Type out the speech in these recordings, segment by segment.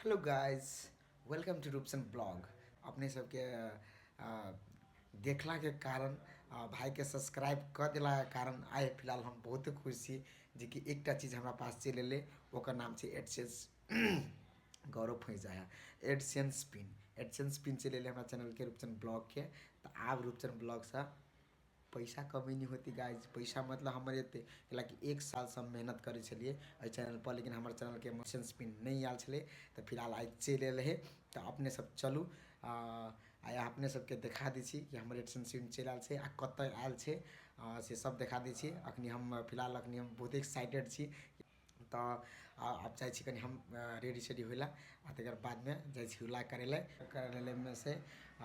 Hello guys, welcome to Roopchand blog. अपने सबके देखलाके कारण, भाइके सब्सक्राइब कऽ देलाके कारण आइ फिलहाल हम बहुते खुश छी जेकि एकटा चीज हमरा पास चलि एलै, ओकर नाम छै एडसेंस। गौरव फँसि जाइ है। एडसेंस पिन, एडसेंस पिन चलि एलै हमरा चैनलके रूपचंद ब्लॉगके। तऽ आब रूपचंद ब्लॉगसँ पैसा कमैनी होतै गाइज। पैसा मतलब हमर एतै, कैलाकि एक सालसँ हम मेहनत करै छलियै एहि चैनलपर, लेकिन हमर चैनलके एडसेंस पिन नहि आयल छलै। तऽ फिलहाल आइ चलि एलै है। तऽ अपने सब चलू, आइ अपने सबके देखा दै छी कि हमर एडसेंस पिन चलि आयल छै आ कतऽ आयल छै, से सब देखा दै छी। अखनी हम फिलहाल अखनी हम बहुत एक्साइटेड छी। तऽ आब जाइ छी कनि हम रेडी सेडी होइ लए आ तकर बादमे जाइ छी हुला करै लए। करै से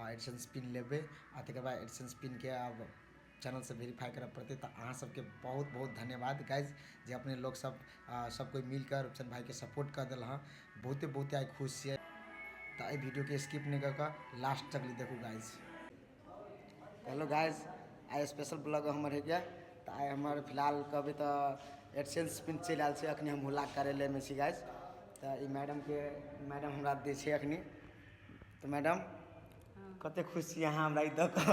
एडसेंस पिन लेबै आ तकर बाद एडसेंस पिनके आब चैनलसँ वेरीफाइ करऽ पड़तै। तऽ अहाँ सबके बहुत बहुत धन्यवाद गाइज, जे अपने लोक सब सब कोइ मिलके रूपचंद भाइके सपोर्ट कऽ देल हँ। बहुते बहुते आइ खुश छियै। तऽ एहि वीडियोके स्किप नहि कऽ कऽ लास्ट तक देखू गाइज। हेलो गाइज, आइ स्पेशल ब्लॉग हमर होइ गेल। तऽ आइ हमर फिलहाल कहबै तऽ एडसेंस पिन चलि आयल छै। अखनी हम हुला कार्यालयमे छी गाइज। तऽ ई मैडमके, मैडम हमरा दै छै अखनी। तऽ मैडम, कते खुश छी अहाँ हमरा ई दऽ कऽ?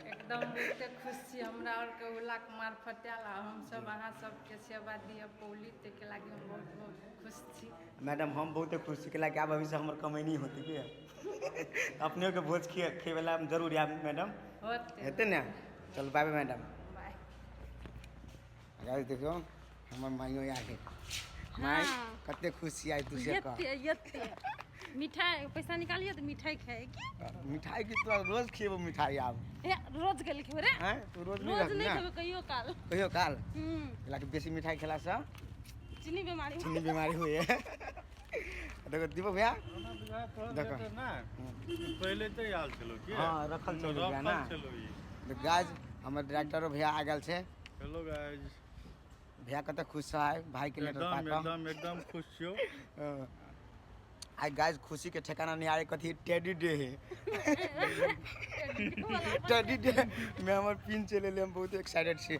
एकदम बहुते खुश छी। हमरा आरके हुलाक मार्फत आयल आ हमसब अहाँ सबके सेवा दिअ पौली, ताहिके लागि हम बहुत बहुत खुश छी। मैडम, हम बहुते खुश छी, कैलाकि आब अभीसँ हमर कमैनी होतै। की अपनेके भोज खिए खेबै लए हम जरूर आयब मैडम। होतै। हेतै ने? चलू, बाय बाय मैडम। बाय। गाइस देखियौ, हमर माइयो आयल है। माय, कते खुश छी आइ तू से कह। एते एते मिठाई, पैसा निकालिए तऽ मिठाई खाएगी। मिठाई की? तोरा रोज खिएबो मिठाई आब। ए, रोज के लिखबे रे? आँय, तू रोज नहि रोज रहबी नहीं ने? खेबै, कहियो काल। कहियो काल। हम्म। कैलाकि बेसी मिठाई खेलासँ चीनी बीमारी। चीनी बीमारी होइए। देखो दीपक भैया, देखो। पहिले तऽ आयल छलो की? हँ, रखल छलो भैया ने। रखल छलो ई। गाइज, हमर डायरेक्टरो भैया आ गेल छै। Hello guys. भैया, कते खुश है भाई के लेटर एकदम पाकऽ? एकदम एकदम खुश छियौ। आइ गाइज खुशी के ठिकाना नहीं आए। कथी टेडी डे है, टेडी डे में हमर पिन चलि एलै। हम बहुत एक्साइटेड छी।